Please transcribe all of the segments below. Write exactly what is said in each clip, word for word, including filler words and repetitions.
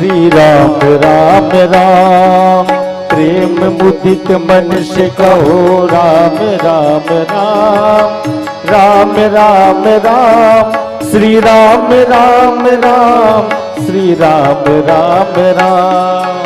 श्री राम राम राम, प्रेम मुदित मन से कहो राम राम राम। राम राम राम, श्री राम राम राम, श्री राम राम राम।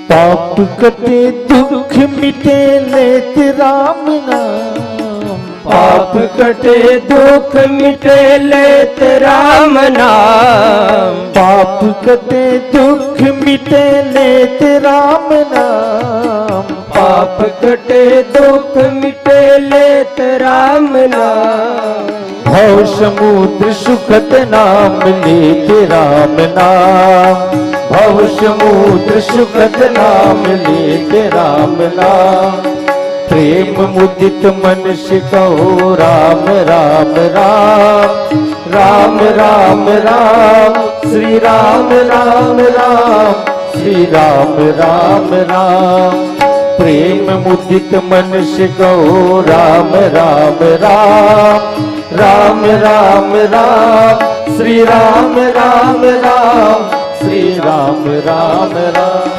पाप कटे दुख मिटे लेत राम नाम। पाप कटे दुख मिटे लेत राम नाम। पाप कटे दुख मिटे लेत राम नाम। पाप कटे दुख मिटे लेत राम नाम। भव समुद्र सुखद नाम लेत राम नाम। भव समुद्र सुखद नाम लेत राम नाम। प्रेम मुदित मन से कहो राम राम राम। राम राम राम, श्री राम राम राम, श्री राम राम राम। प्रेम मुदित मन से कहो राम राम राम। राम राम राम, श्री राम राम राम, श्री राम राम राम।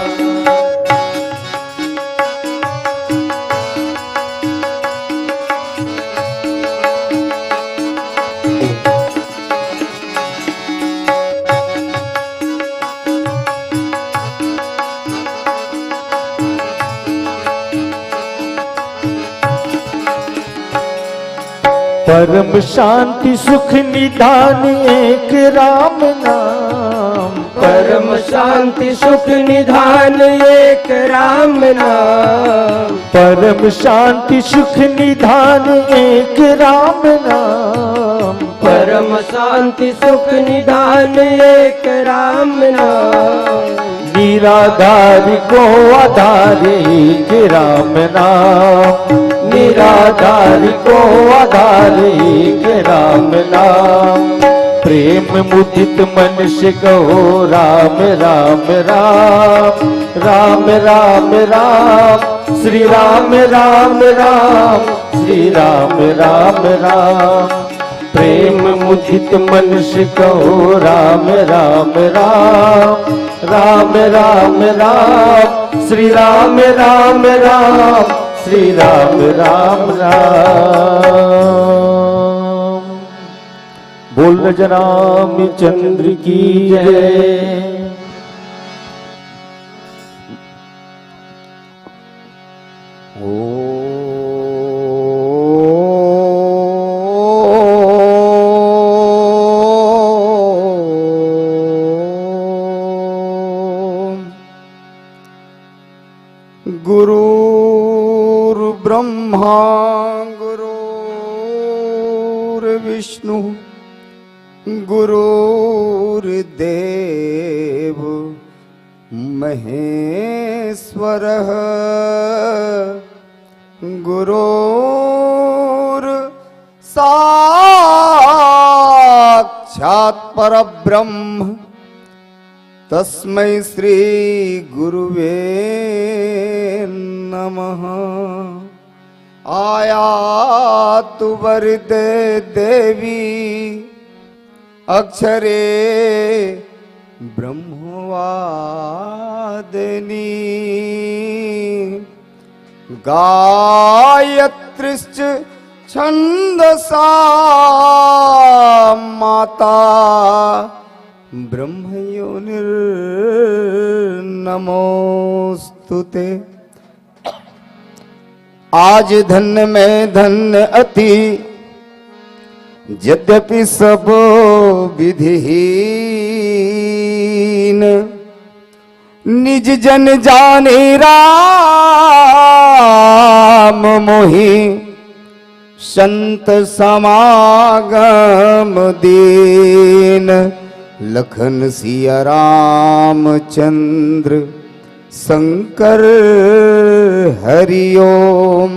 परम शांति सुख निधान एक राम नाम। परम शांति सुख निधान एक राम नाम। परम शांति सुख निधान एक राम नाम। परम शांति सुख निधान एक राम नाम। निराधार को आधार एक राम नाम। निराधार को आधार एक राम नाम। प्रेम मुदित मन से कहो राम राम राम। राम राम राम, श्री राम राम राम, श्री राम राम राम। प्रेम मुदित मन से कहो राम राम राम। राम राम राम, श्री राम राम राम, श्री राम राम राम। बोल राम चंद्र की जय। ॐ गुरुर्ब्रह्मा गुरुर्विष्णु गुरुर्देव महेश्वरः। गुरुर्साक्षात् परब्रह्म तस्मै श्री गुरुवे नमः। आयातु वरदे देवी अक्षरे ब्रह्मवादिनी। गायत्रीश्च छन्दसा माता ब्रह्मयोनिर्नमोऽस्तु ते। आज धन्य मैं धन्य अति, यद्यपि सब विधिहीन। निज जन जाने राम मोहि, संत समागम दीन। लखन सिया रामचंद्र शंकर हरि ओम।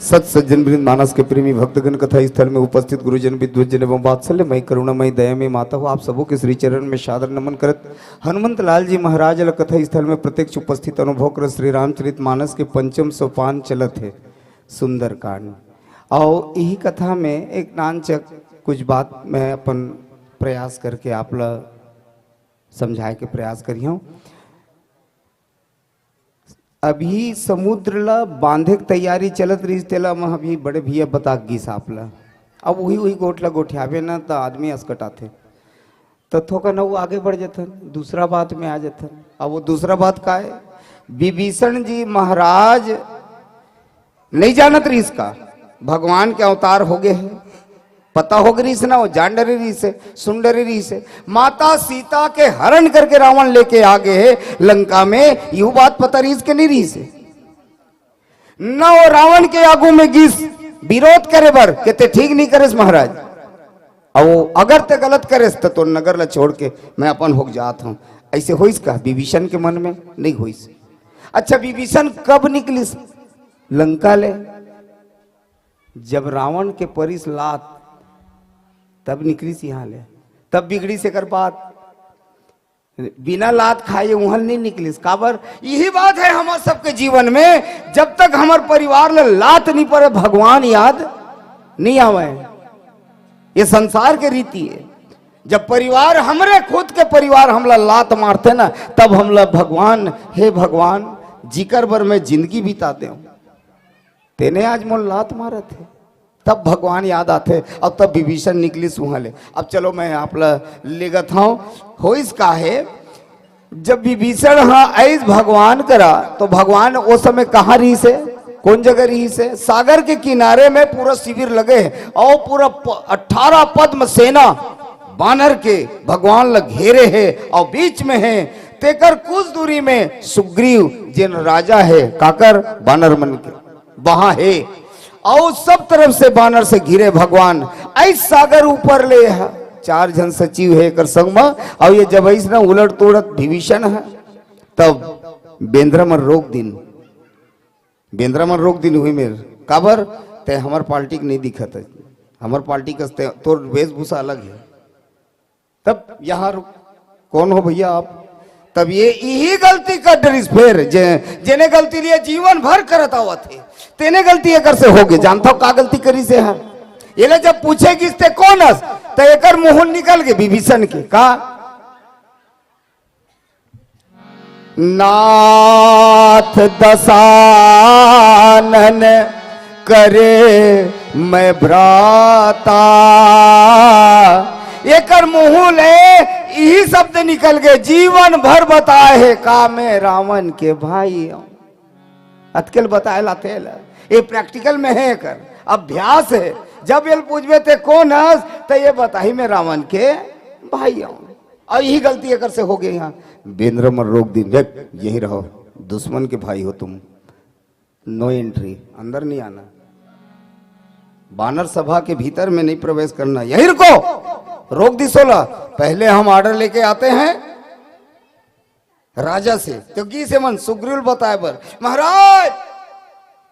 सत सज्जन वृंद, मानस के प्रेमी भक्तगण, कथा स्थल में उपस्थित गुरुजन, विद्वजन एवं वात्सल्य मई, करुणामयी, दयामयी माता हो, आप सबों के श्री चरण में सादर नमन करत हनुमंत लाल जी महाराज ल कथा स्थल में प्रत्यक्ष उपस्थित अनुभव करत श्री रामचरित मानस के पंचम सोपान चलत हे सुंदरकांड। और यही कथा में एक नानचक कुछ बात मैं अपन प्रयास करके आप ला समझाए के प्रयास करिहूँ। अभी समुद्र ला बांधे के तैयारी चलत रहिस, तेला मैं अभी बड़े भैया बता गिस आप ला। अब वही, वही गोठ ला गोठियाबे ना, त आदमी असकटाथे। त थोकन अउ आगे बढ़ जथन, दूसरा बात में आ जथन। अब वो दूसरा बात का है? विभीषण जी महाराज नहीं जानत रहिस का भगवान के अवतार हो गए हैं? पता हो गई रहिस ना, वो जान डरे रहिस हे, सुन डरे रहिस हे। माता सीता के हरण करके रावण लेके आ गए हे लंका में, यू बात पता रहिस के नहीं रहिस हे? न वो रावण के आगू में गिस विरोध करे बर के ते ठीक नहीं करेस महाराज। अब वो अगर ते गलत करेस त तो नगर ला छोड़ के मैं अपन होके जात हूँ। ऐसे होइस का विभीषण के मन में? नहीं होइस। अच्छा, विभीषण कब निकलिस लंका ले? जब रावण के परिस लात, तब निकलिस यहाँ ले, तब बिगड़िस एकर बात। बिना लात खाए उहल नहीं निकलिस। काबर? यही बात है हमर सबके जीवन में, जब तक हमर परिवार ल लात नहीं पड़े, भगवान याद नहीं आवे। ये संसार के रीति है। जब परिवार, हमरे खुद के परिवार हमला लात मारथे ना, तब हमला भगवान, हे भगवान, जिकर बर मैं जिंदगी बिता देंव, तेने आज मोर लात मारत हे। तब भगवान याद आथे, अब तब विभीषण निकलिस उहाँ ले। अब चलो मैं आप ला लेगत हूँ, होइस का हे, जब विभीषण ह आइस भगवान करा, तो भगवान ओ समय कहाँ रहिस हे, कौन जगह रहिस हे? सागर के किनारे में पूरा शिविर लगे हे और पूरा प-, अठारह पद्म सेना बानर के भगवान ल घेरे हे और बीच में हे। तेकर कुछ दूरी में सुग्रीव, जेन राजा हे काकर, बानर मन के, वहां हे। और सब तरफ से बानर से घिरे भगवान, ऐस सागर ऊपर ले ह, चार झन सचिव हे एकर संग म, और ये जब ऐस ना उलट तोड़त विभीषण ह, तब बेंद्रा मन रोक दिन, बेंद्रा मन रोक दिन हुई मेर, काबर? ते हमर पार्टी के नहीं दिखत है, हमर पार्टी कस ते, तोर वेशभूषा अलग है। तब यहाँ रुक, कौन हो भैया आप? तब ये यही गलती कर डरिस फेर, जे, जेने गलती लिए जीवन भर करत आवत हे, तेने गलती एकर से हो गई। जानता हो का गलती करी से है? ये ले जब पूछे गिस ते कौन हस, तो एकर मुंह निकल गए विभीषण के। का? नाथ दशानन करे मैं भ्राता। एकर मुंह ले यही शब्द निकल गए, जीवन भर बताए हे का मैं रावण के भाई हूं। अतकेल बताए ला तेल, ये प्रैक्टिकल में है एकर अभ्यास है। जब ये पूछबे ते कौन हस, तो ये बताही मैं रावण के भाई हूं। और यही गलती एकर से हो गई। यहाँ बेंद्र मन रोक दिन, "देख, यही रहो, दुश्मन के भाई हो तुम, नो एंट्री, अंदर नहीं आना, बानर सभा के भीतर में नहीं प्रवेश करना, यही रुको।" रोक दिस ओला। पहले हम ऑर्डर लेके आते हैं राजा से, तो गिस हे मन सुग्रीव बताए बर, "महाराज,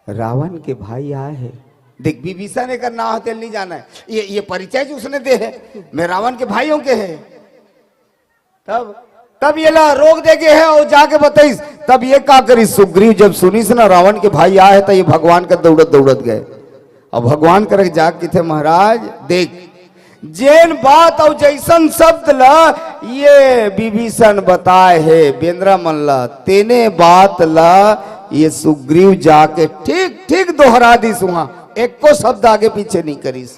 रावण के भाई आए हे।" देख, विभीषण एकर नाव हतेल नहीं जाना है, ये, ये परिचय जो उसने दे है, "मैं रावण के भाइयों के है।" तब, तब ये ला रोक दे गए है और जाके बताइस। तब ये का करी, सुग्रीव जब सुनिस ना रावण के भाई आए, तो ये भगवान का दौड़त दौड़त गए। अब भगवान करके जाके थे, "महाराज, देख, जेन बात और जैसन शब्द ला ये विभीषण बताए हे बेंद्रा मन ला, तेने बात ला ये सुग्रीव जाके ठीक ठीक दोहरा दिस, वहां एको शब्द आगे पीछे नहीं करिस।"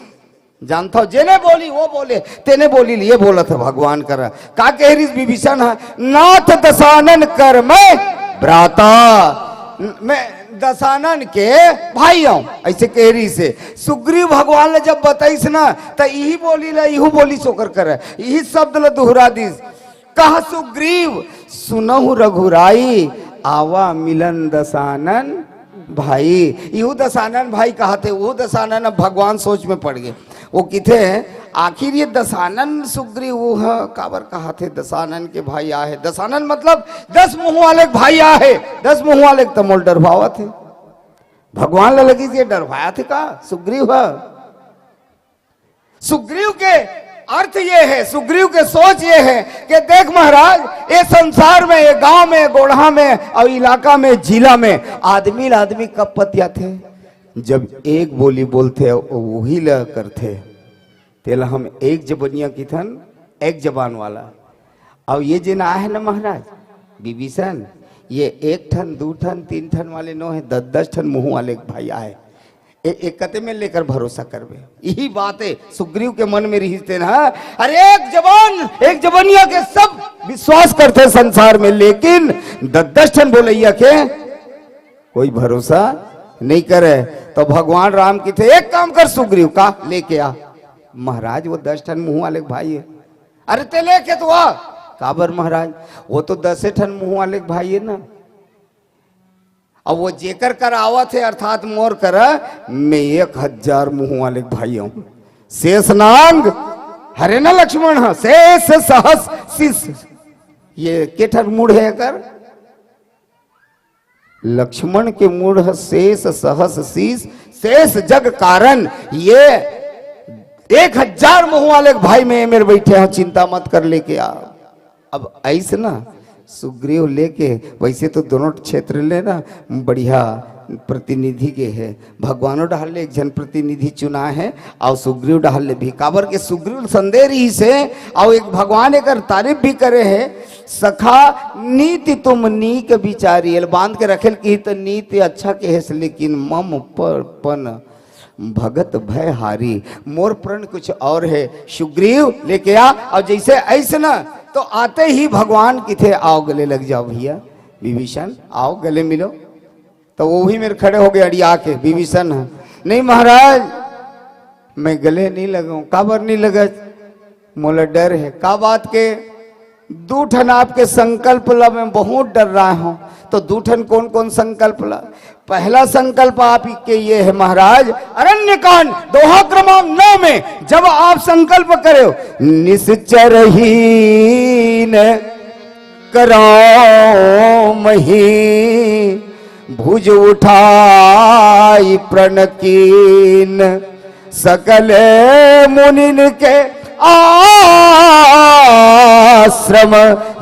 जानता हो, जेने बोली वो बोले, तेने बोली लिए बोलत हे भगवान करा। का कह रही विभीषण है, "नाथ दशानन कर मैं भ्राता।" मैं दशानन के भाई हूँ, ऐसे कह रही से। सुग्रीव भगवान ले जब बताइस ना, त यही बोली ला, यहू बोली सोकर करे, यही शब्द ला दोहरा दिस। कह सुग्रीव सुनहु रघुराई, आवा मिलन दशानन भाई। यहू दशानन भाई कहा थे, वो दशानन, अब भगवान सोच में पड़ गए। वो किथे, आखिर ये दशानन सुग्रीव वो है, काबर कहा थे दशानन के भाई आहे? दशानन मतलब दस मुंह वाले के भाई आहे। दस मुंह वाले के त मोल डरवावत हे। भगवान ला लगिस ये डरवाथे का सुग्रीव ह? सुग्रीव के अर्थ ये है, सुग्रीव के सोच ये है कि देख महाराज, ये संसार में, ये गांव में, गोड़हा में और इलाका में, जिला में आदमी ला आदमी कब पतियाथे? जब एक बोली बोलथे, वही ला करथे। तेला हम एक जबनिया किथन, एक जबान वाला। और ये जेन आए है ना महाराज विभीषण, ये एक ठन, दू ठन, तीन ठन वाले नो है, दस दस ठन मुंह वाले भाई आए। ए, एक कते में लेकर भरोसा करबे। यही बात है, सुग्रीव के मन में रहिस तेन ह। अरे एक जबान, एक जबनिया के सब विश्वास करथे संसार में, लेकिन दस दस ठन बोलैया के कोई भरोसा नहीं करे। तो भगवान राम किथे, एक काम कर सुग्रीव, का लेके आ। महाराज वो दस ठन मुंह वाले भाई है। अरे ते लेके तो आ। काबर महाराज? वो तो दसे ठन मुंह वाले भाई है ना। अब वो जेकर कर आवत है, अर्थात मोर कर, मैं एक हजार मुंह वाले भाई हूं। शेष नांग हरे न लक्ष्मण ह, शेष सहस शीश। ये के ठन मूड़ है एकर? लक्ष्मण के मूड़ ह शेष सहस शीश, शेष जग कारण। ये एक हजार मुंह वाले भाई में मेरे बैठे हैं, चिंता मत कर, लेके आ। अब ऐसे ना सुग्रीव लेके, वैसे तो दोनों क्षेत्र ले ना बढ़िया प्रतिनिधि के है, भगवानों डहार ले एक झन प्रतिनिधि चुना है और सुग्रीव डहार ले भी, काबर के सुग्रीव संदेह रहिस हे और एक भगवान एकर तारीफ भी करे है। सखा नीति तुम नीक विचारी, एल बांध के रखेल की तो नीति अच्छा के है, लेकिन मम पर पन भगत भय हारी, मोर प्रण कुछ और है। सुग्रीव लेके आ। और जैसे ऐसे ना, तो आते ही भगवान किथे, आओ गले लग जाओ भैया, विभीषण आओ गले मिलो। तो वो भी मेरे खड़े हो गए अड़िया के, विभीषण ह, नहीं महाराज, मैं गले नहीं लगाऊं। काबर नहीं लगत? मोला डर है। का बात के? दू ठन आपके संकल्प ला मैं बहुत डर रहा हूं। तो दू ठन कौन कौन संकल्प ला? पहला संकल्प आपके ये है महाराज, अरण्य कांड दोहा क्रमांक नौ में जब आप संकल्प करे हो, निश्चर हीन करो मही भुज उठाई प्रण कीन, सकल मुनिन के आश्रम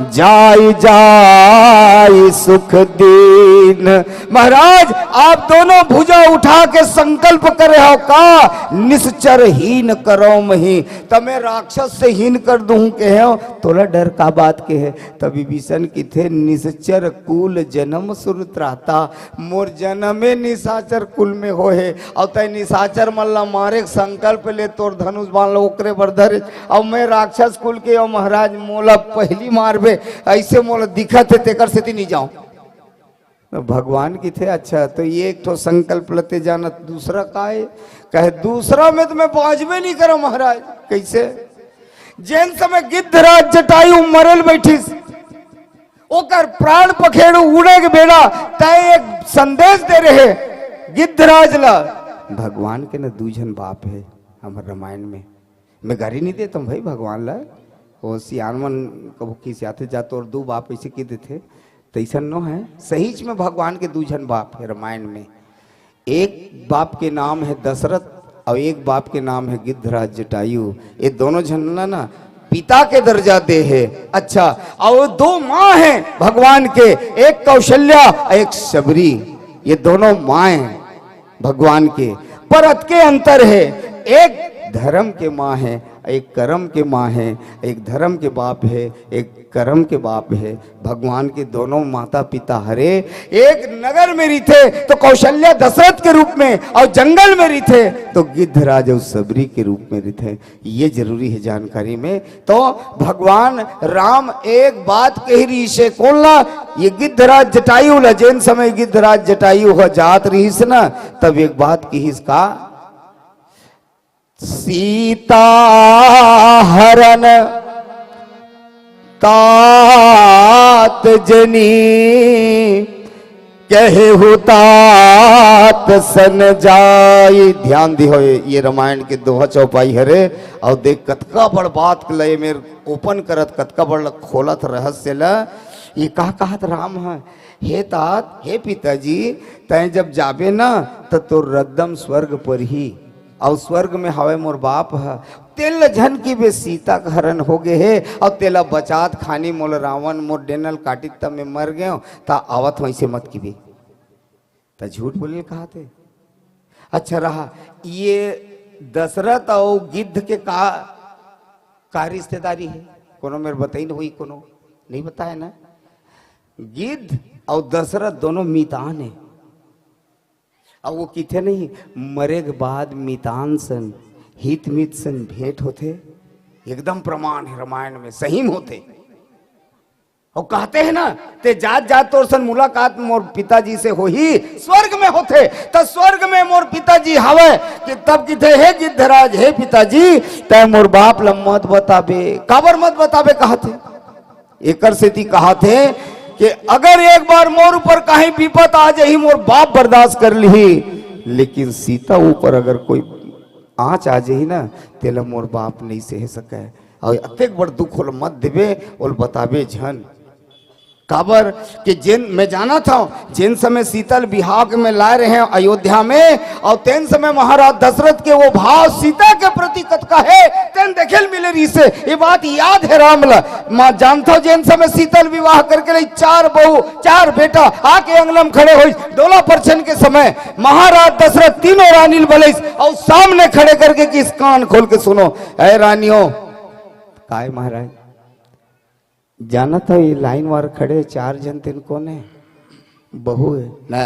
जाई जाई सुख दीन। महाराज, आप दोनों भुजा उठा के संकल्प करे हो का, निश्चर हीन करो मही, त मैं राक्षस से हीन कर दूं कहे हो, तोला डर का बात के है? तब विभीषण किथे, निश्चर कुल जन्म सुर त्राता, मोर जनमे निशाचर कुल में होहे, अउ तै निशाचर मन ला मारे के संकल्प ले, तोर धनुष बाण ला ओकरे बर धरे, अउ मैं राक्षस कुल के, अउ महाराज मोला पहली मारबे, ऐसे मोला दिखत हे, तेकर सेती नहीं जाऊं। तो भगवान किथे, अच्छा, तो ये एक ठो संकल्प लते जानत, दूसरा का है? कहे, दूसरा में तो मैं बांचबे नहीं करो महाराज। कैसे? जेन समय गिद्धराज जटायु मरल बैठिस, ओकर प्राण पखेरु उड़े के बेरा तै एक संदेश दे रहे गिद्धराज ला। भगवान के न दू झन बाप है हमर रामायण में। मैं गारी नहीं देता हूँ भाई भगवान ला। वो सियान मन कभू खिसियाथे जा, तोर दू बाप ऐसे कह देथे, तैसन नो है। सहीच में भगवान के दू झन बाप है रामायण में। एक बाप के नाम है दशरथ और एक बाप के नाम है गिद्धराज जटायु। ये दोनों झन ला ना पिता के दर्जा दे है। अच्छा, और दो माँ हैं भगवान के, एक कौशल्या, एक शबरी। ये दोनों माँ हैं भगवान के, पर अतके अंतर है, एक धर्म के माँ है, एक कर्म के माँ है, एक धर्म के बाप है, एक कर्म के बाप है। भगवान के दोनों माता पिता हरे, एक नगर में रिथे तो कौशल्या दशरथ के रूप में, और जंगल में रिथे तो गिद्धराज और शबरी के रूप में रिथे। ये जरूरी है जानकारी में। तो भगवान राम एक बात कही रहिस हे, कौन ला? ये गिद्धराज जटायु ला। जेन समय गिद्धराज जटायु ह जात रहिस ना, तब एक बात कहिस का, सीता हरण तात जनी, कहे हुतात सन जाई। ध्यान दिहो, ये रामायण के दोहा चौपाई हरे। और देख, कतका बड़ बात ल ये मेर ओपन करत, कतका बड़ ल खोलत रहस्य ल। ये का कहत राम ह, हे तात, हे पिताजी, तैं जब जाबे ना, त तोर रद्दम स्वर्ग परही, अउ स्वर्ग में हवय मोर बाप ह। तेन ल झन किबे, सीता के हरन हो गे हे, अउ तेला बचात खानी मोला रावण मोर डेनल काटिस, त मैं मर गेंव, त आवत हों, अइसे मत किबे। त झूठ बोले ल कहाथे। अच्छा रहा, ये दशरथ अउ गिद्ध के का, का रिश्तेदारी हे? कोनो मेर बताइन होही, कोनो नहीं बताय ना। गिद्ध अउ दशरथ दोनों मितान हे। अउ वो किथे नहीं, मरे के बाद मितान सन, हित मित सन भेंट होथे। एकदम प्रमाण हे रामायण में, सही में होथे। अउ कहथे ना, ते जात जात तोर सन मुलाकात मोर पिताजी से होही, स्वर्ग में होथे, त स्वर्ग में मोर पिताजी हवय। कि तब किथे, हे गिद्धराज, हे पिताजी, तैं मोर बाप ल मत बताबे। काबर मत बताबे कहाथे? एकर सेती कहाथे कि अगर एक बार मोर ऊपर काहीं विपत आ जाही, मोर बाप बर्दाश्त कर लिही, लेकिन सीता ऊपर अगर कोई आँच आ जाही ना, तेला मोर बाप नहीं सह सकय। अउ अतेक बड़ दुख ओला मत देबे, ओला बताबे झन। काबर कि जेन, मैं जानत हंव, जेन समय सीता ल बिहाव के में लाय रहेंव अयोध्या में, अउ तेन समय महाराज दशरथ के वो भाव सीता के प्रति कतका हे, तेन देखे ल मिले रहिसे। ये बात याद हे राम ल। मैं जानत हंव, जेन समय सीता ल विवाह करके लइस, चार बहू, चार बेटा आके अंगना में खड़े होइस, डोला परछन के समय महाराज दशरथ तीनों रानी ल बलइस अउ सामने खड़े करके किहिस, कान खोल के सुनो, ऐ रानियों। काय महाराज? जानत हव, ये लाइन वार खड़े चार झन, तेन कोन हे? बहू हे ना?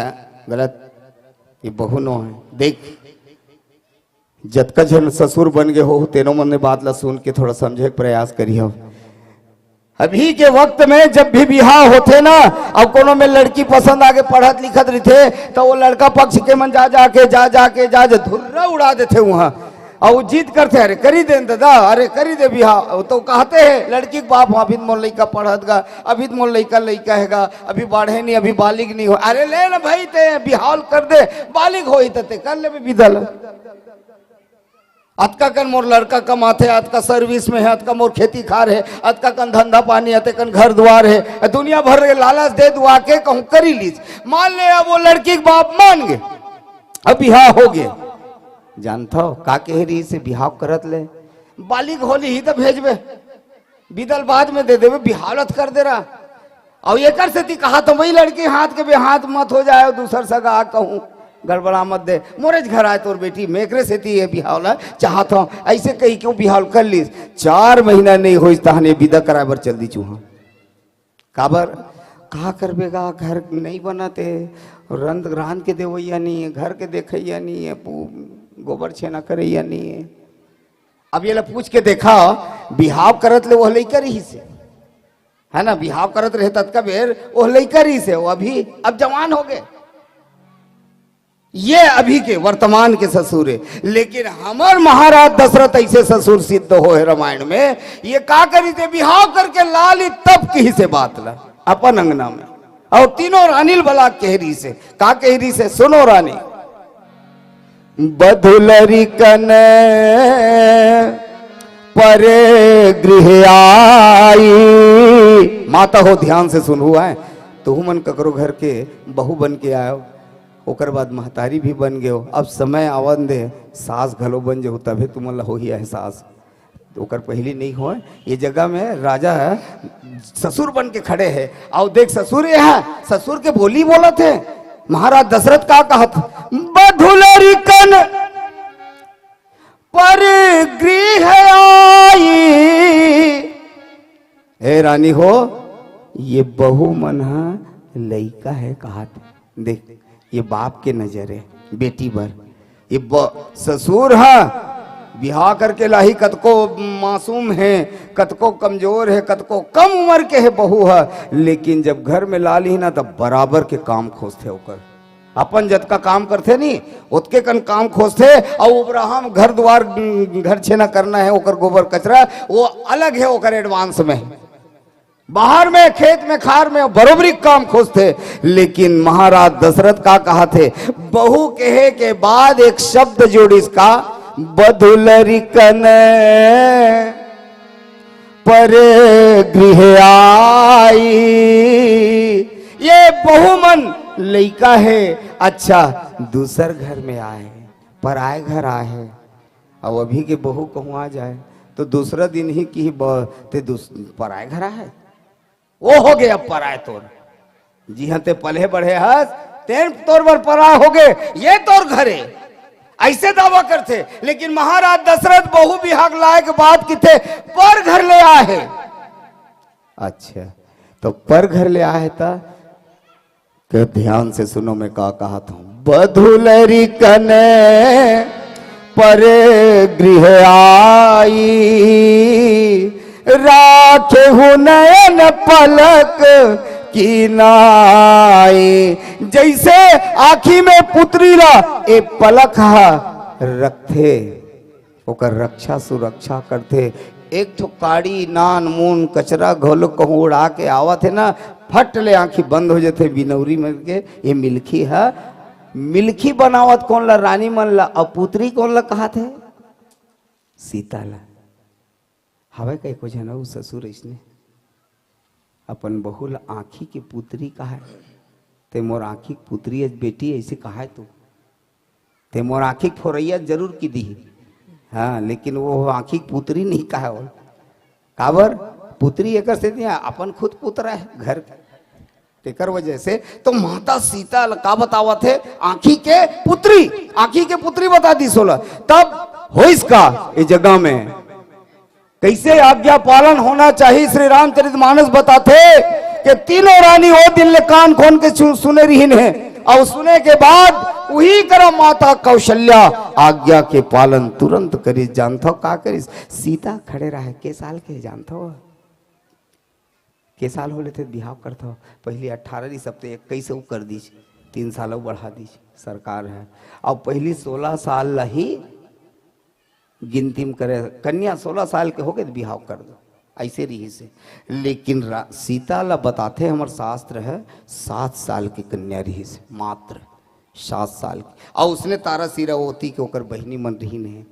गलत, ये बहू नो हे। देख, जतका झन ससुर बन गे हो, तेनो मन ने बात ला सुन के थोड़ा समझे के प्रयास करिहव। अभी के वक्त में जब भी बिहाव होथे ना, अउ कोनो में लड़की पसंद आके पढ़त लिखत रहिथे, त वो लड़का पक्ष के मन जा जाके, जा जाके, जा जा धुर्रा उड़ा देथे उहाँ। अउ जिद करथे, "अरे करी दे न ददा, अरे करी दे बिहाव।" त कहथे हे लड़की के बाप, "अभी त मोर लइका पढ़त गा, अभी त मोर लइका लइका हे गा, अभी बाढ़े नहीं, अभी बालिग नहीं हो।" "अरे ले ना भाई, ते बिहाव कर दे, बालिग होही त ते कर लेबे बिदा ला।" अतका कन मोर लड़का कमाथे, अतका सर्विस में हे, अतका मोर खेती खार हे, अतका कन धंधा पानी, अतेकन घर दुवार हे, दुनिया भर के लालच दे दुवा के कहूँ करी लीस। मान ले अब वो लड़की के बाप मान गे, अब बिहाव हो गे। जानथव का कहे रहिसे बिहाव करत ले? बालिग हो लिही त भेजबे, बिदा ल बाद में दे देबे, बिहाव ल त कर दे रहा। अउ एकर सेती कहाथंव, वही लड़की हाथ के बेहाथ मत हो जाय, दूसर सगा कहूँ गड़बड़ा मत दे। मोरेच घर आय तोर बेटी, मैं एकरे सेती ये बिहाव ल चाहत हंव। अइसे कहि के वो बिहाव ल कर लिस। चार महीना नहीं होइस, तहन ये बिदा कराय बर चल दिस उहाँ। काबर? का करबे गा, घर नहीं बनत हे, रंध, रांध के देवइया नहीं हे, घर के देखइया नहीं हे, पू-, गोबर छेना करइया नहीं हे। अब ये ला पूछ के देखा, बिहाव करत ले वो लइका रहिसे, है ना, बिहाव करत रहे ततका बेर वो लइका रहिसे, वो अभी अब जवान हो गे। ये अभी के वर्तमान के ससुर हे, लेकिन हमर महाराज दशरथ अइसे ससुर सिद्ध होहे रामायण में। ये का करिसे, बिहाव करके ला लिस तब किहिसे बात ला अपन अंगना में, अउ तीनों रानी ल बला के कहे रहिसे, का कहे रहिसे, सुनो रानी। बधुलरिकन परगृह आई। माता हो, ध्यान से सुनहू, आय, तुहू मन ककरो घर के बहू बन के आयो, ओकर बाद महतारी भी बन गयो। अब समय आवन दे, सास घलो बन जाहू, तभे तुमन ला होही एहसास। ओकर पहिली नहीं होय। ये जगह में राजा ससुर बन के खड़े हे। अउ देख ससुर, ये हे, ससुर के बोली बोलत हे। महाराज दशरथ का कहत, बधुलरिकन परगृह आई। हे रानी हो, ये बहू मन ह लइका हे कहाथे। देख, ये बाप के नजर हे बेटी बर। ये ब-, ससुर ह बिहाव करके लाही, कतको मासूम हे, कतको कमजोर हे, कतको कम उमर के हे बहू ह, लेकिन जब घर में ला लिही ना, तब बराबर के काम खोजथे ओकर। अपन जतका काम करथे नी, ओतके कन काम खोजथे। अउ ओबराहम घर दुवार, घर छेना करना हे, ओकर गोबर कचरा, वो अलग हे, ओकर एडवांस में। बाहर में, खेत में, खार में बरोबरी काम खोजथे। लेकिन महाराज दशरथ का कहाथे, बहू कहे के बाद एक शब्द जोड़िस का, बधुलरिकन परगृह आई। ये बहू मन लइका हे, अच्छा, दूसर घर में आए, पराए घर आए हे। अब अभी के बहू कहूँ आ जाए तो दूसरा दिन ही की ब-, ते दूस-, पराए घर आए, वो हो गया पराए तोर। जिहाँ ते पले बढ़े हस, तेन तोर बर पराए हो गए, ये तोर घरे। ऐसे दावा करथे। लेकिन महाराज दशरथ बहू बिहाग लाए के बाद किथे, पर घर ले आए हे। अच्छा, तो पर घर ले आए हे त के ध्यान से सुनो, मैं का कहत हूँ। बधुलरी कने पर गृह आई, राखे हूँ नयन पलक की नाई। जैसे आँखी में पुतरी ला ए पलक हा रखथे, ओकर रक्षा सुरक्षा करथे। एक ठो काड़ी नान मून कचरा घलो कहूँ उड़ा के आवत हे ना, फट ले आँखी बंद हो जथे बिनौरी मन के। ये मिलखी ह, मिलखी बनावत कोन ला? रानी मन ला। अउ पुतरी कोन ला कहत हे? सीता ला। हवय कई को झन अउ ससुर अइसने अपन बहू ला आँखी के पुतरी कहय, ते मोर आँखी के पुतरी अस बेटी, अइसे कहय तो। ते मोर आँखी के फोरैया जरूर की दिही, हाँ, लेकिन वो आँखी के पुतरी नहीं कहा हो। काबर? पुतरी एकर से दिया, अपन खुद पुत्र है घर के। तेकर वजह से तो माता सीता ल का बतावत हे? आँखी के पुतरी, आँखी के पुतरी बता दी सोला। तब होइस का ये जगह में कैसे आज्ञा पालन होना चाहिए, श्री रामचरित मानस बताथे कि तीनों रानी ओ दिन ले कान खोन के सु-, सुने रहिन हे, अउ सुने के बाद उही करा माता कौशल्या आज्ञा के पालन तुरंत करिस। जानथव का करिस? सीता खड़े रहे, के साल के जानथव? के साल हो लेथे बिहाव करथव? पहली अठारह रिहिस, अब तो इक्कीस अउ कर दीस, तीन साल अउ बढ़ा दीस सरकार है। अब पहली सोलह साल ला ही गिनती में करे, कन्या सोलह साल के हो गए तो बिहाव कर दो, ऐसे रहिस हे। लेकिन रा-, सीता ला बताथे हमर शास्त्र है, सात साल के कन्या रहिस हे, मात्र सात साल के। और उसने तारा सिरावती के ओकर बहिनी मन रहिन हे,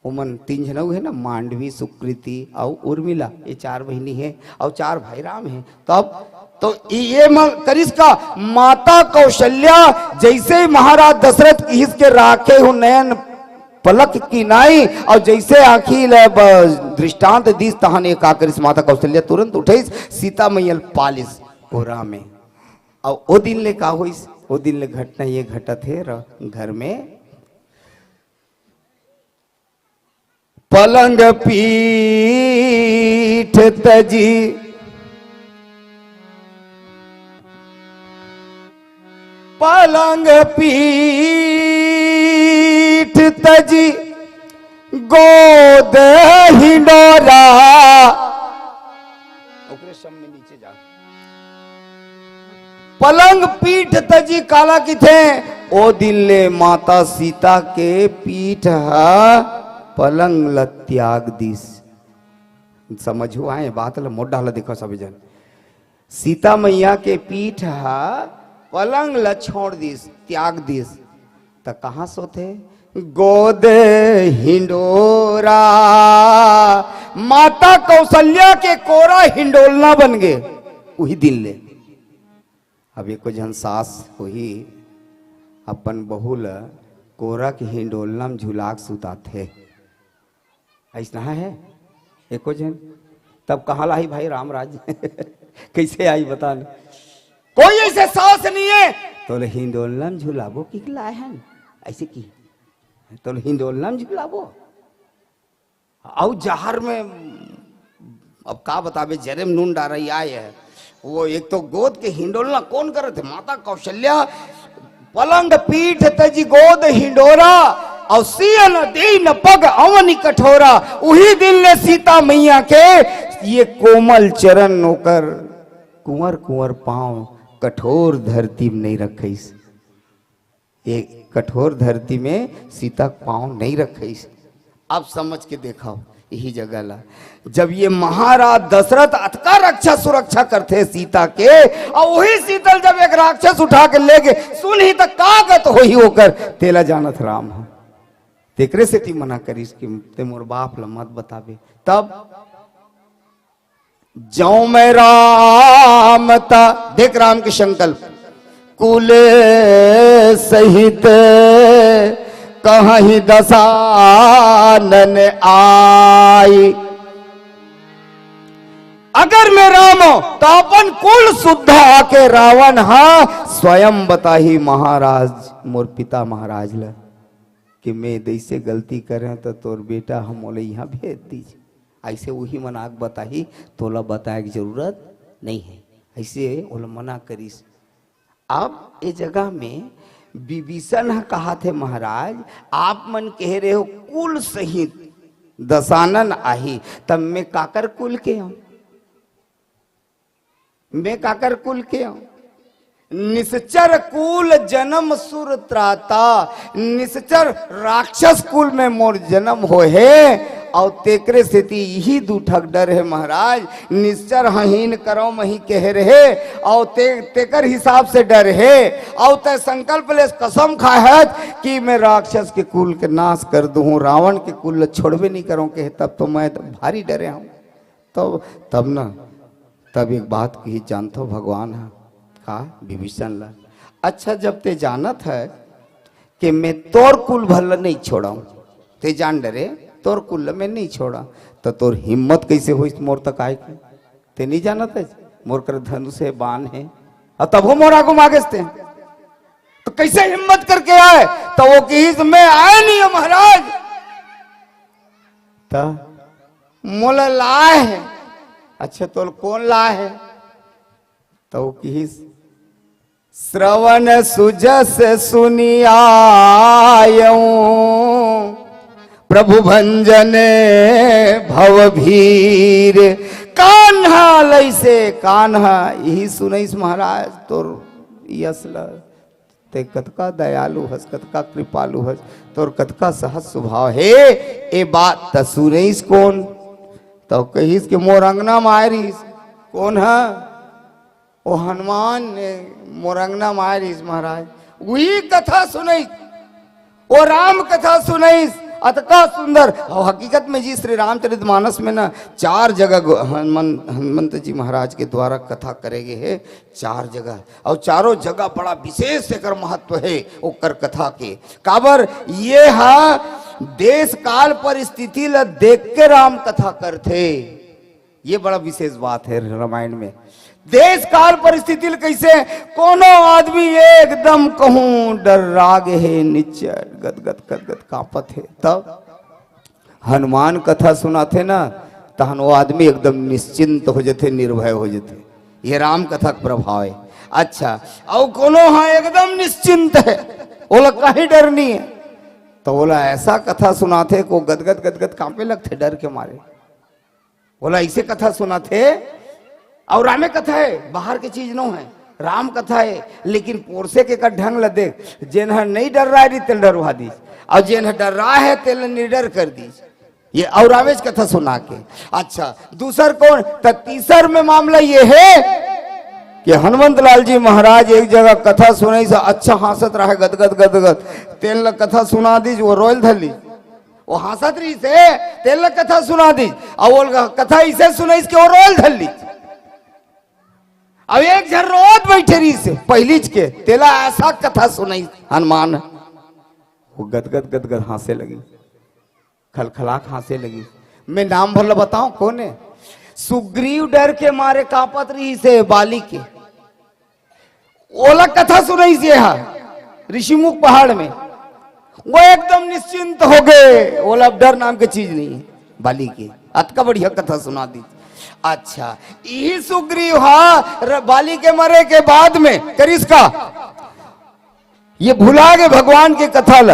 ओमन तीन झन अउ हे ना, मांडवी, सुकृति अउ उर्मिला, ये चार बहिनी हे अउ चार भाई राम हे। तब तो ये मन करिस का, माता कौशल्या जैसे महाराज दशरथ किहिस के राखे हूँ नयन पलक की नाई, और जैसे आँखी ल ब-, दृष्टांत दिस, तहान ये का करिस, माता कौशल्या तुरंत उठिस, सीता मैया ल पालिस कोरा में। और ओ दिन ले का होइस, ओ दिन ले घटना ये घटत हे र-, घर में पलंग पीठ तजी, पलंग पीठ तजी, गोद हिंडोरा। ओकरे शम में नीचे जा। पलंग पीठ तजी काला किथे? ओ दिन ले माता सीता के पीठ ह पलंग ल त्याग दिस। समझो आए बात ल, मोर डाहर ल देखो सभी जन। सीता मैया के पीठ ह पलंग ल छोड़ दिस, त्याग दिस, त कहाँ सोथे? गोद हिंडोरा। माता कौशल्या के कोरा हिंडोलना बन गे उही दिन ले। अब एको झन सास होही, अपन बहू ल कोरा के हिंडोलना में झुला के सुताथे। अइसना हे एको झन? तब कहाँ लाही भाई रामराज? कैसे आई बता न? कोई ऐसे सास नहीं है। तोले हिंडोलना में झुलाबो कि लाए हन? ऐसे की? तोले हिंडोलना में झुलाबो? अउ जहर में, अब का बताबे, जरे में नून डारई आए है। वो एक तो गोद के हिंडोलना कोन करत हे? माता कौशल्या। पलंग पीठ तजी गोद हिंडोरा, अउ सियन दीन पग अवनि कठोरा। उही दिन ले सीता मैया के ये कोमल चरण ओकर कुंवर कुंवर पाँव कठोर धरती में नहीं रखिस। ये कठोर धरती में सीता के पाँव नहीं रखिस। अब समझ के देखव यही जगह ला, जब ये महाराज दशरथ अतका रक्षा सुरक्षा करथे सीता के, अउ वही सीता ल जब एक राक्षस उठा के ले गे, सुनही त का गत होही ओकर, तेला जानत राम ह। तेकरे सेती मना करिस कि ते मोर बाप ल मत बताबे। तब जौ मैं राम ता, देख राम के संकल्प, कुल सहित कहहि दसानन आई। अगर मैं राम हूं, तो अपन कुल सुद्धा आके रावण हा स्वयं बताही महाराज, मोर पिता महाराज ला, कि मैं जैसे गलती करें तो तोर बेटा हम ओला यहाँ भेज दीजिए। ऐसे वही मन आग बताही, तोला बताए के जरूरत नहीं है। ऐसे ओला मना करिस। अब ए जगह में विभीषण ह कहा थे, महाराज, आप मन कह रहे हो कुल सहित दसानन आही, तब मैं काकर कुल के हूं? मैं काकर कुल के हूं? निश्चर कुल जन्म सुर त्राता, निश्चर राक्षस कुल में मोर जन्म हो हे। और तेकरे सेती यही दू ठक डर है महाराज। निश्चर हहीन करो मही कह रहे, और ते, तेकर हिसाब से डर है। और तय संकल्प ले कसम खाहत कि मैं राक्षस के कुल के नाश कर दूं, रावण के कुल ल छोड़बे नहीं करो कहे, तब तो मैं भारी डरे हूं। तब तब ना, तब एक बात कही जानथो भगवान हा, का विभीषण ला, अच्छा, जब ते जानत है कि मैं तोर कुल भर ला नहीं छोड़ाऊं, ते जान डरे तोर कुल ला मैं नहीं छोड़ा, तो तोर हिम्मत कैसे होइस मोर तक आए के? ते नहीं जानत है मोर कर धनुष है, बाण है, और तब वो मोर आगू मागेस ते, तो कैसे हिम्मत करके आए? तो वो कहिस, मैं आए नहीं हूं महाराज, त मोला लाए है। अच्छा, तोल कौन लाए है? तो वो किहिस, श्रवण सुजस सुनि आयऊं, प्रभु भंजन भव भीर। कान्हा लइसे कान्हा, यही सुनइस महाराज तोर यश ल। ते कतका दयालु हस, कतका कृपालु हस, तोर कतका सहज स्वभाव हे। ए बात त सुनइस कोन? त कहिस के मोर अंगना म आय रहिस। कोन ह? ओ हनुमान ने मोर अंगना म आय रहिस महाराज। उही कथा सुनइस, ओ राम कथा सुनइस, अतका सुंदर। अउ हकीकत में जी श्री रामचरित मानस में ना चार जगह गो-, हनुमन-, हनुमंत जी महाराज के द्वारा कथा करे गे हे। चार जगह, अउ चारों जगह बड़ा विशेष एकर महत्व हे ओकर कथा के। काबर ये हा देश काल परिस्थिति ल देख के राम कथा करथे। ये बड़ा विशेष बात हे रामायण में। देश काल परिस्थिति ल कैसे कोनो आदमी एकदम कहूं डर्रा गे हे, निच्चट गदगद गदगद कांपत हे, तब हनुमान कथा सुनाथे ना, तहन वो आदमी एकदम निश्चिंत हो जथे, निर्भय हो जथे। ये राम कथा के प्रभाव हे। अच्छा, अउ कोनो हा एकदम निश्चिंत हे, ओला कहीं डर नहीं हे, तो ओला ऐसा कथा सुनाथे को गदगद गदगद कांपे लगथे डर के मारे। ओला ऐसे कथा सुनाथे, अउ रामे कथा हे, बाहर के चीज नो हे, राम कथा हे, लेकिन पोरसे के का ढंग ल देख, जेन ह नहीं डर्राय रही, तेल डरवा दीस, अउ जेन ह डर्राय हे, तेल निडर कर दीस। ये अउ रामेच कथा सुना के। अच्छा, दूसर कोन? त तीसर में मामला ये हे कि हनुमंत लाल जी महाराज एक जगह कथा सुनइस, अच्छा हाँसत रहे, गदगद गदगद, तेल ल कथा सुना दीस, वो रोयल धर लीस। वो हाँसत रहिस हे, तेला कथा सुना दीस। अउ वो कथा इसे सुनाइस के वो रोयल धर लीस। अब एक झन रोत बैठे रहिस हे, पहिलीच के, तेला ऐसा कथा सुनाइस हनुमान। वो गदगद गदगद हाँसे लगिस, खलखलाक हाँसे लगिस। मैं नाम भर ल बताऊं, कोन हे? सुग्रीव डर के मारे कांपत रहिस हे बाली के। ओला कथा सुनाइस हे ऋषिमुख पहाड़ में। वो एकदम निश्चिंत हो गे, ओला अब डर नाम के चीज नहीं हे। बाली के अतका बढ़िया कथा सुना दीस। अच्छा, यही सुग्रीव हा र-, बाली के मरे के बाद में करिस का? ये भुला गे भगवान के कथा ल,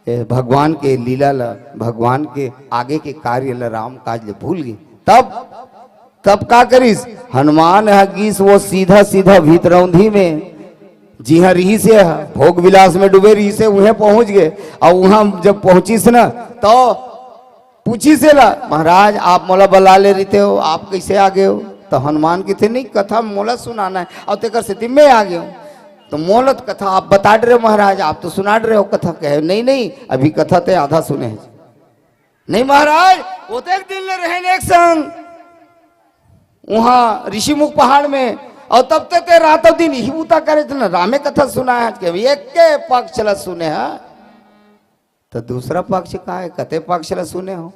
ए, भगवान के लीला ल, भगवान के आगे के कार्य ल, राम काज ल भूल गे। तब, तब का करिस? हनुमान ह गीस वो सीधा सीधा भीतरौंधी में, जिहां रहिस हे, भोग विलास में डूबे रहिस हे, उहें पहुंच गे। अउ उहां जब पहुंचिस ना, तो पूछिस एला, महाराज, आप मोला बला ले रहितेव, आप कैसे आ गेव? तो हनुमान कथे, नहीं, कथा मोला सुनाना हे, अउ तेकर सेती मैं आ गेव। तो मोला तो कथा आप बता डरेव महाराज, आप तो सुना डरेव कथा। कहे, नहीं, नहीं, अभी कथा ते आधा सुने हे। नहीं महाराज, ओतेक दिन ले रहेन एक संग, उहाँ ऋषिमुख पहाड़ में, अउ तब ते, ते रातों दिन इही बूता करे थे ना, रामे कथा सुनाय हे। के एके पक्ष ला सुने हे, त दूसरा पक्ष का हे, कते पक्ष ला सुने हो?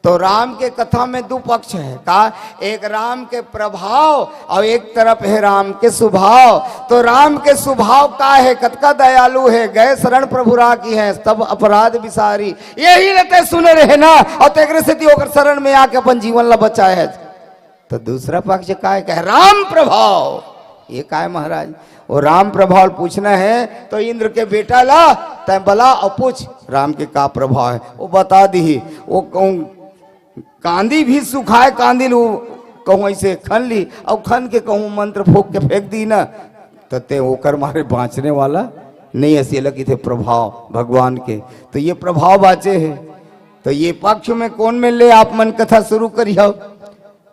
तो राम के कथा में दू पक्ष हे का? एक राम के प्रभाव अउ एक तरफ हे राम के सुभाव। तो राम के सुभाव का हे? कतका दयालु हे, गए शरण प्रभु राखिहैं, सब अपराध बिसारी। यही ल ते सुने रहे ना, अउ तेकरे सेती ओकर शरण में आके अपन जीवन ला बचाय हे। तो दूसरा पक्ष का हे? कहे राम प्रभाव। ये का हे महाराज? वो राम प्रभाव पूछना हे तो इंद्र के बेटा ला तैं बला अउ पूछ राम के का प्रभाव हे, वो बता दिही। वो कहूँ कांदी भी सुखाय कांदी ल कहूँ ऐसे खन ली अउ खन के कहूँ मंत्र फूंक के फेंक दी ना, त ते ओकर मारे बाँचने वाला नहीं। अइसे ल कथे प्रभाव भगवान के, तो ये प्रभाव बाँचे हे। तो ये पक्ष में कोन में ले आप मन कथा शुरू करिहव?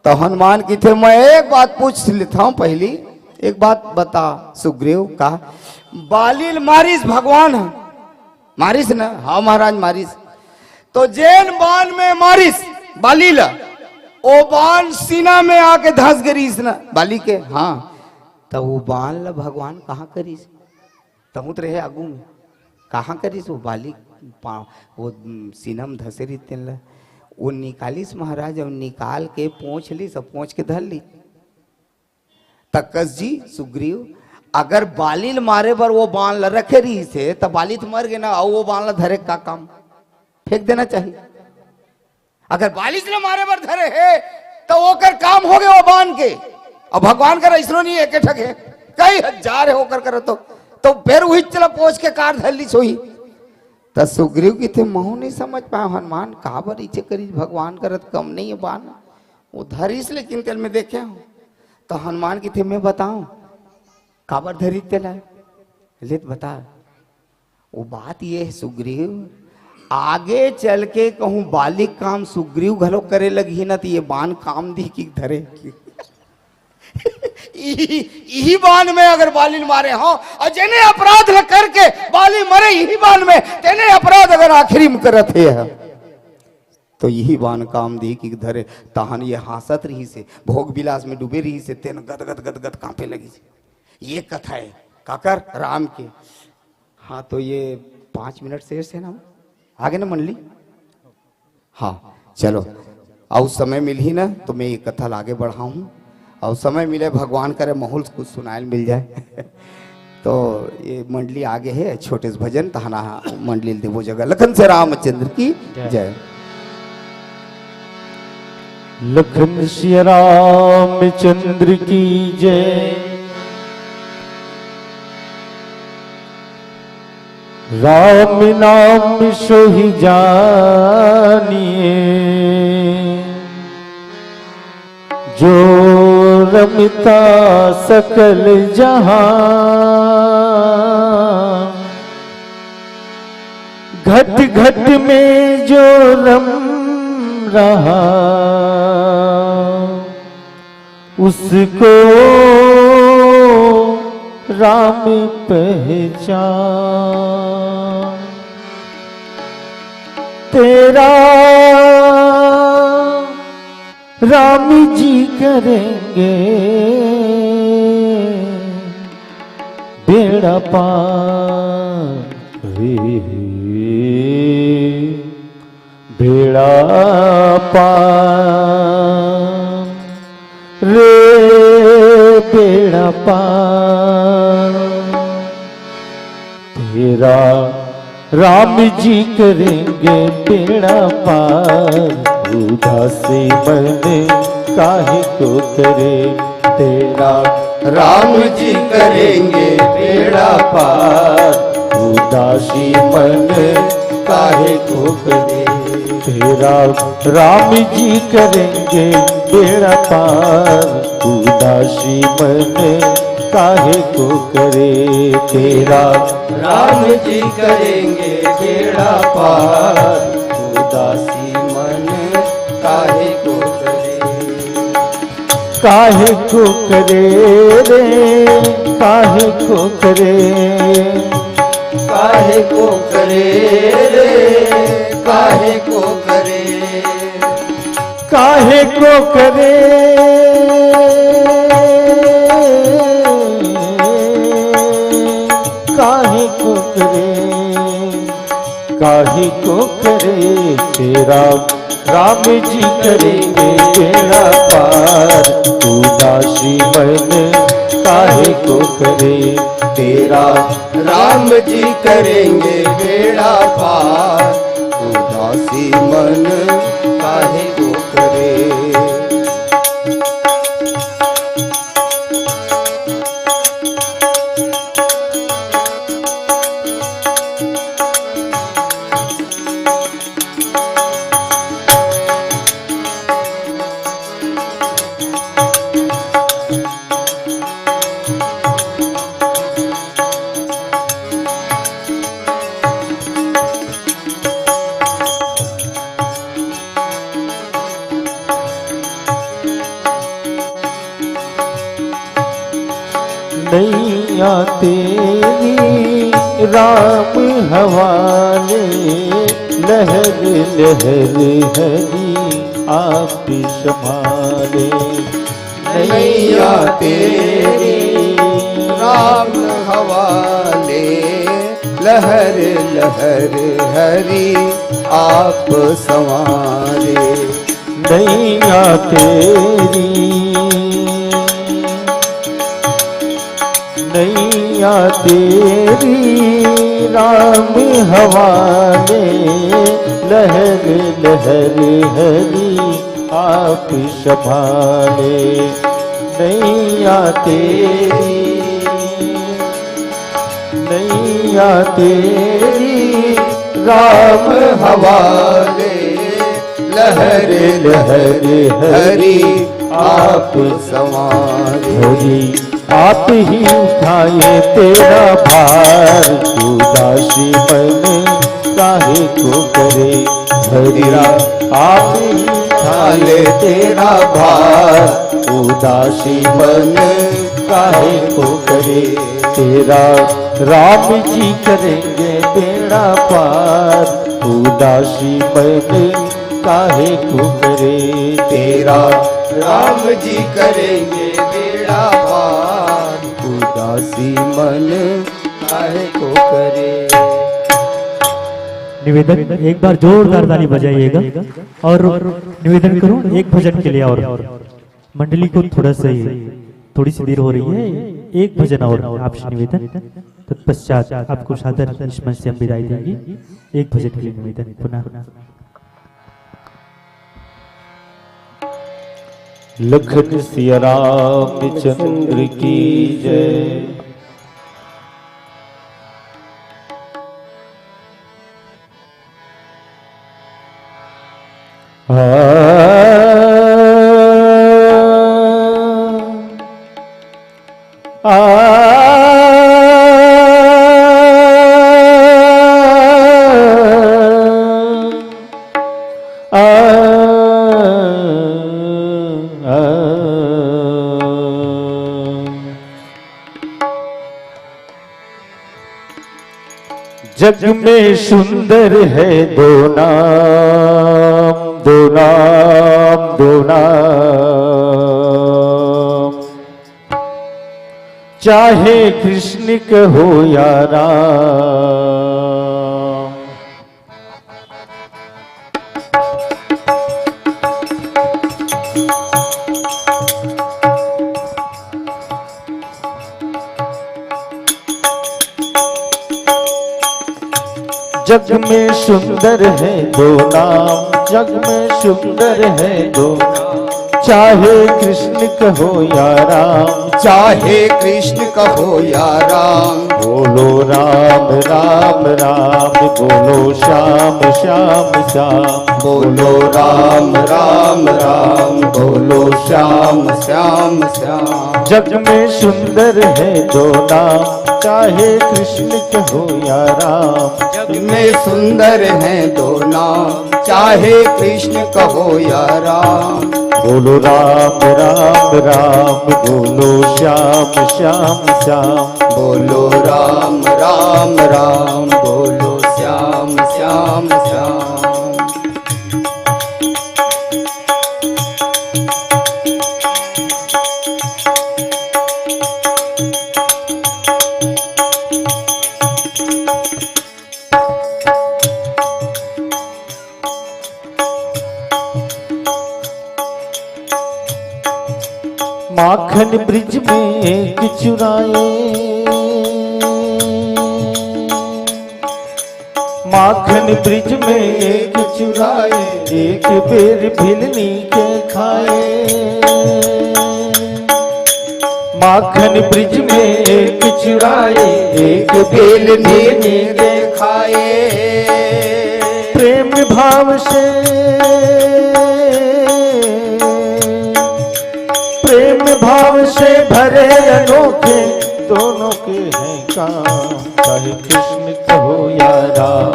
तो हनुमान कथे, मैं एक बात पूछ लेथंव पहली, एक बात बता सुग्रीव, का बाली ल मारिस भगवान ह? मारिस न? हाँ महाराज मारिस। तो जेन बान में मारिस बाली ल, ओ बान सीना में आके धस गे रिहिस न बाली के। हाँ, त वो बान ल भगवान कहाँ करिस? तहूँ त रहे आगू में। कहाँ करिस वो बाली पा-, वो, उम, सीना में धसे रिहिस तेन ल। वो निकालिस महाराज, अउ निकाल के पोंछ लिस, अउ पोंछ के धर लिस। त कस जी, सुग्रीव, अगर बाली ल मारे बर वो बान ल रखे रिहिस हे, त बाली त मर गे ना, अउ वो बान ल धरे का काम? फेंक देना चाहिए। अगर बाली ल मारे बर धरे हे, त ओकर काम हो गे वो बान के। अब भगवान कर अइसनो नहीं, एके ठक हे, कई हजार हे ओकर कर तो, तो फेर उही चला पोंछ के कार धर लिस होही। त सुग्रीव कथे, महूँ नहीं समझ पाएंव हनुमान, काबर इचे करिस भगवान कर त कम नहीं हे बान। वो धरिस लेकिन तेल में देखे हूँ। त हनुमान कथे, मैं बताऊं काबर धरिस तेला? ले त बता। वो बात ये हे सुग्रीव, आगे चल के कहूँ बाली के काम सुग्रीव घलो करे लगही ना, त ये बान काम दिही कि धरे। इही, इही बान में अगर बाली ल मारे हंव, अउ जेने अपराध ल करके बाली मरे इही बान में, तेने अपराध अगर आखिरी में करत हे, तो इही बान काम दिही कि धरे। तहन ये हाँसत रिहिस हे, भोग विलास में डूबे रिहिस हे, तेन गदगद गदगद कांपे लगिस हे। ये कथा हे काकर? राम के। हाँ, तो ये पाँच मिनट शेष हे ना, आगे ना मंडली। हाँ, चलो, अउ समय मिलही ना, तो मैं ये कथा ला आगे बढ़ाहूँ। अउ समय मिले, भगवान करे, महूँ ल कुछ सुनाय ल मिल जाय। तो ये मंडली आगे हे, छोटे से भजन, तहन मंडली ल देबो जगह। लखन सिया रामचंद्र की जय। जय। लखन सिया रामचंद्र की जय। राम नाम सोहि जानिए, जो रमता सकल जहां। घट घट में जो रम रहा, उसको राम पहचान। तेरा राम जी करेंगे बेड़ा पार। बेड़ा पार रे, बेड़ा पार। तेरा राम जी करेंगे बेड़ा पार, उदासी मन काहे को करे। तेरा राम जी करेंगे बेड़ा पार, उदासी मन काहे को करे। तेरा राम जी करेंगे बेड़ा पार, उदासी मन काहे को करे। तेरा राम जी करेंगे बेड़ा पार, उदासी मन काहे को करे। काहे को करे रे, काहे को करे। काहे को करे रे, काहे को करे। काहे को करे काहे को करे तेरा, राम जी करेंगे बेड़ा पार। उदासी मन काहे को करे तेरा, राम जी करेंगे बेड़ा पार। उदासी मन काहे को करे। नैया तेरी राम हवाले, लहर लहर हरी आप संभाले। नैया तेरी राम हवाले, लहर लहर हरी आप संवारे। नैया तेरी, नैया तेरी राम हवाले, लहर लहर हरी आप संभाले। नैया तेरी, नैया तेरी राम हवाले, लहर लहर हरी आप संवारे। हरी आप ही उठाए तेरा भार, उदासी मन काहे को करे। हरी आप ही उठाए तेरा भार, उदासी मन काहे को करे। तेरा राम जी करेंगे बेड़ा पार, उदासी मन काहे को करे। तेरा राम जी करेंगे बेड़ा पार, उदासी मन काहे को करे। निवेदन, एक बार जोरदार ताली बजाइएगा और निवेदन करूं एक भजन के लिए और मंडली को थोड़ा सा ही, थोड़ी सी देर हो रही है, एक भजन और आपसे निवेदन, तत्पश्चात आपको सादर इस मंच से हम विदाई देंगे। एक भजन के लिए निवेदन पुनः। लखन सिया रामचंद्र की जय। आ, आ, आ, आ। जग में सुंदर है दो नाम, दो नाम, दो नाम, चाहे कृष्ण कहो या राम। जग में सुंदर है दो नाम, जग में सुंदर है दो नाम, चाहे कृष्ण कहो या राम, चाहे कृष्ण कहो या राम। बोलो राम राम राम, बोलो श्याम श्याम श्याम। बोलो राम राम राम, बोलो श्याम श्याम श्याम। जग में सुंदर है दो नाम, चाहे कृष्ण कहो या राम। जग में सुंदर है दो नाम, चाहे कृष्ण कहो या राम। बोलो राम राम राम, बोलो श्याम श्याम श्याम। बोलो राम राम राम, बोलो श्याम श्याम श्याम। माखन ब्रिज में एक चुराए, माखन ब्रिज में एक चुराए, एक बेर भिलनी के खाए। माखन ब्रिज में एक चुराए, एक बेर भिलनी के खाए। प्रेम भाव से, प्रेम भाव से भरे अनोखे दोनों के हैं काम। चाहे कृष्ण कहो या राम,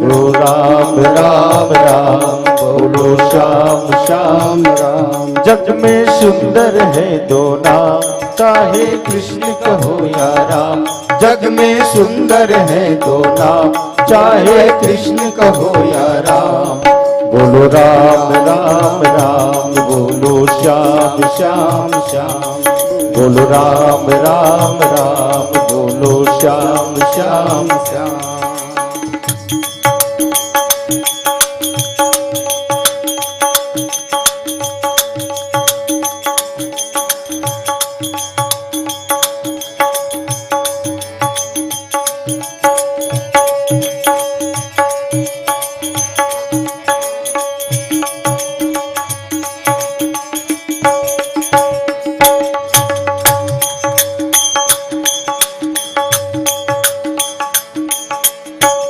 ओ राम राम राम, बोलो श्याम श्याम राम। जग में सुंदर है दो नाम, चाहे कृष्ण कहो या राम। जग में सुंदर है दो नाम, चाहे कृष्ण कहो या राम। बोलो राम राम राम, बोलो श्याम श्याम श्याम। बोलो राम राम राम, बोलो श्याम श्याम श्याम।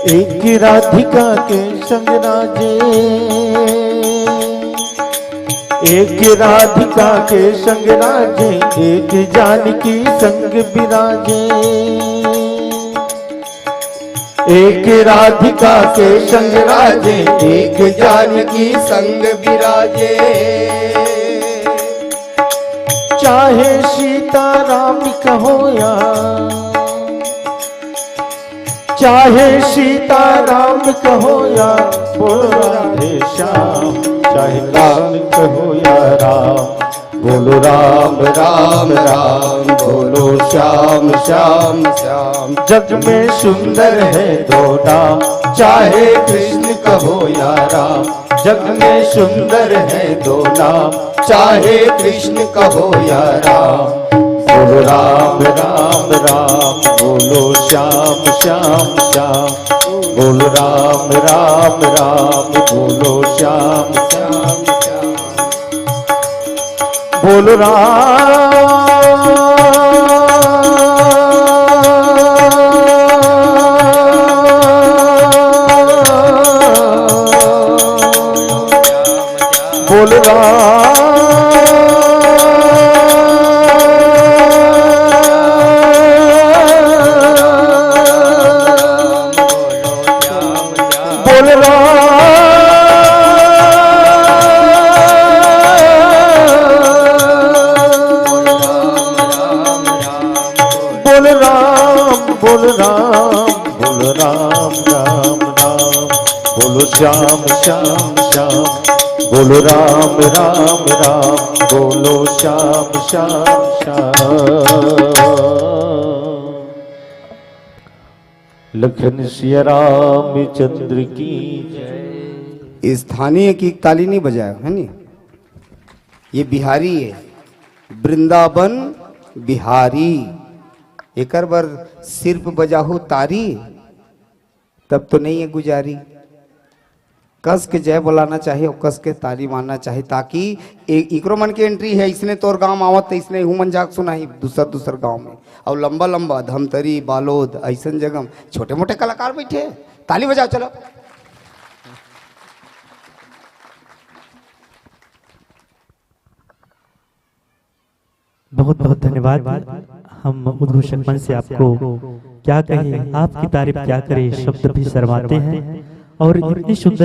एक राधिका के संग राजे, एक राधिका के संग राजे, एक जानकी संग विराजे। एक राधिका के संग राजे, एक जानकी संग विराजे। चाहे सीता राम कहो या, चाहे सीता राम कहो या, बोलो राधे श्याम। चाहे राम कहो या राम, बोलो राम राम राम, बोलो श्याम श्याम श्याम। जग में सुंदर है दो नाम, चाहे कृष्ण कहो या राम। जग में सुंदर है दो नाम, चाहे कृष्ण कहो या राम। बोलो राम राम राम, बोलो श्याम श्याम श्याम। बोलो राम राम राम, बोलो श्याम श्याम श्याम। बोलो राम। बोलो राम। बोलो राम। बोलो राम, बोलो राम, बोलो राम राम राम। बोलो श्याम श्याम श्याम। बोलो राम राम राम। बोलो श्याम श्याम श्याम। लखन सिया रामचंद्र की जय। स्थानीय की ताली नहीं बजाए, है नी? ये बिहारी है, वृंदावन बिहारी। एकर बर सिर्फ बजाहू तारी, तब तो नहीं है गुजारी। कस के जय बोलाना चाहिए और कस के ताली मारना चाहिए, ताकि ए-, इकरो मन के एंट्री है, इसने तोर गांव आवत, तो इसने हूँ मन जाके सुनाही दूसर दूसर गांव में। और लंबा लंबा धमतरी, बालोद, ऐसन जगह में छोटे मोटे कलाकार बैठे हैं, ताली बजाओ, चलो। बहुत बहुत धन्यवाद। हम उद्घोषक मंच से आपको क्या कहें, आपकी तारीफ क्या करें, शब्द भी शर्माते हैं। और इतनी सुंदर